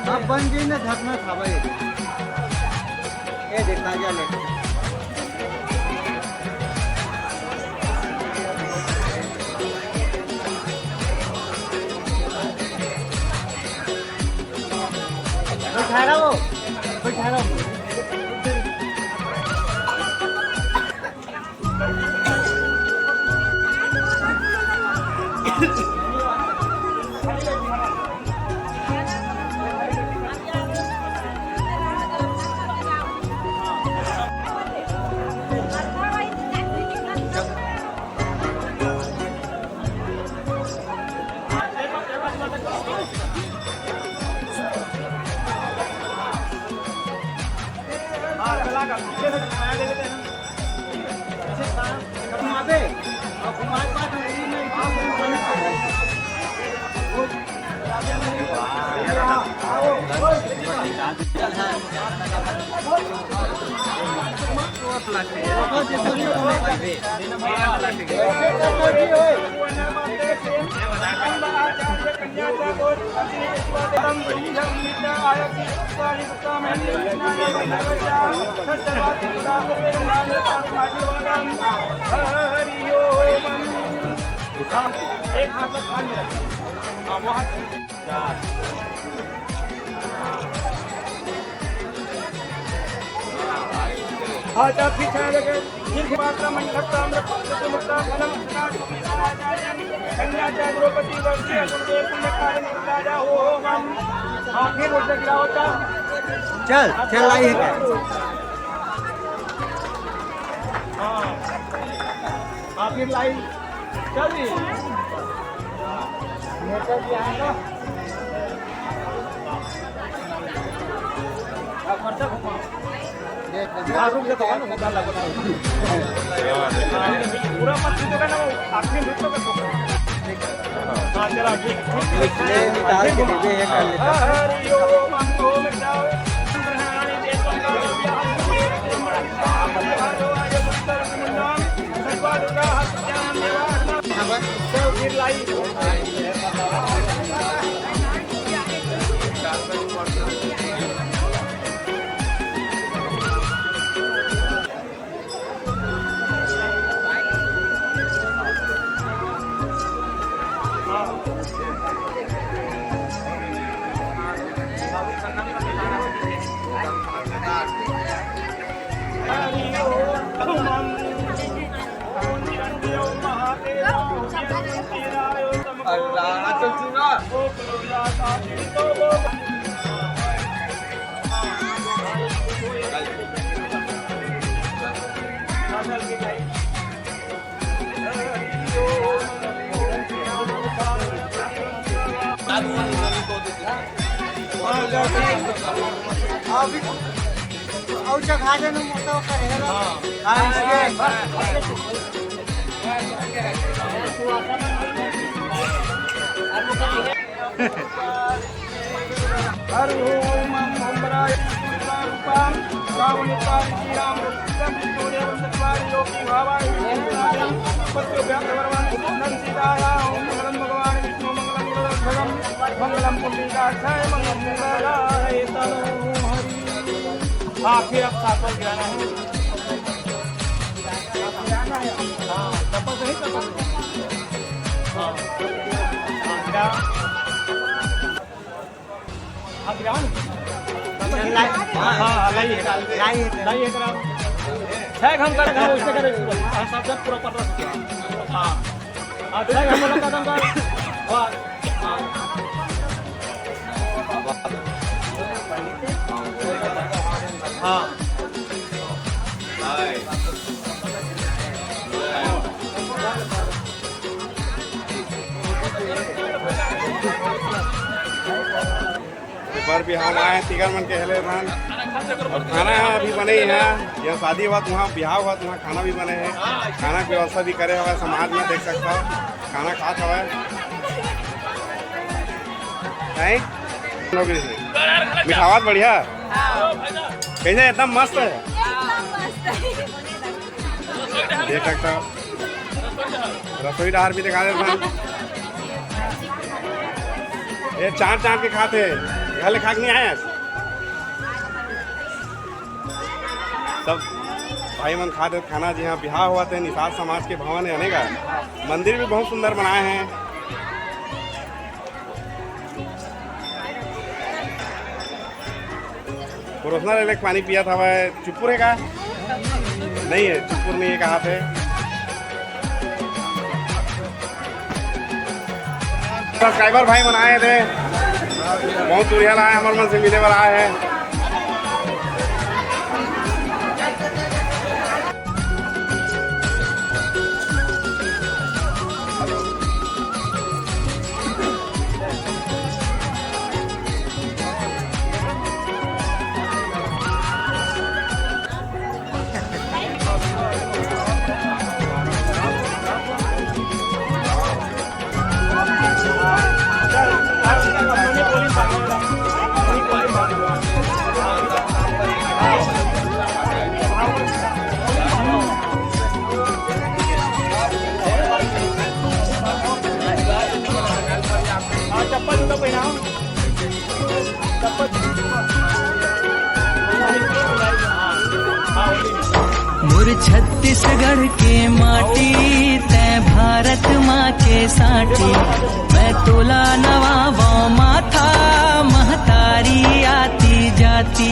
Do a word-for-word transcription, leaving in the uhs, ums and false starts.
हाँ, बन जाई ना, झकना खावा ये। ये देख, ताजा ले। बैठा रहा वो, बैठा रहा वो। चल, चल, लाई है क्या? हाँ, फिर लाई। चल जी। हाँ, रुक जाता है ना, मुद्दा लगा। पूरा मत खींचोगे ना, वो आखिरी में रुक जाओगे। हाँ, चला, ठीक। ले, निकाल के दे दे, ये कर लेता। हरि ओम, हम दो में जाओ। अभी और चखा देना मोटा होकर है ना। हाँ, इसलिए। हरि ओम, ओम राय रूपम रावण श्री राम। मंगलम पुंडरीकाक्षाय मंगलम मंगलाय तनो हरि। हाँ, फिर अब सात बज गया ना। हाँ, चप्पल सही, चप्पल सही। हाँ। हाँ, क्या? हाँ, गिरा ना। लाई, हाँ, हाँ, लाई है। लाई है। लाई है, करा। छह घंटा का उससे करे पूरा। हाँ, सब जब पूरा पड़ रहा है। हाँ। हाँ, छह घंटा का कदम का। वाह। हाँ। बर बिहाव आए तिगर मन के हेले रहन। और खाना यहाँ अभी बने ही है, यहाँ शादी हुआ, वहाँ बिहाव हुआ, वहाँ खाना भी बने है, खाना की व्यवस्था भी करे हुआ है, समाज में देख सकता हो, खाना खात हवा है। नहीं? मिठावत बढ़िया? कैसे? एकदम मस्त है। एकदम मस्त है। देख सकता हो, रसोई डहर भी दिखा देता हूँ। ये चाट चाट के खाते, घर ले खा के नहीं आए। सब भाई मन खाते खाना, जी हाँ, बिहाव होवत हे, निषाद समाज के भवन हे, आने का मंदिर भी बहुत सुंदर बनाए हैं। परोसना ले लेके पानी पियत हवय। चुप्पुर हे का? नहीं है, चुप्पुर नहीं है, कहाँ थे? सब्सक्राइबर भाई मन आए थे, बहुत दूरिहा ला आए, हमर मन से मिले बर आए हैं। चप्पल जूता पहनाओ। मोर छत्तीसगढ़ के माटी, तै भारत माँ के साटी। मैं तोला नवावों माथा, महतारी आती जाती।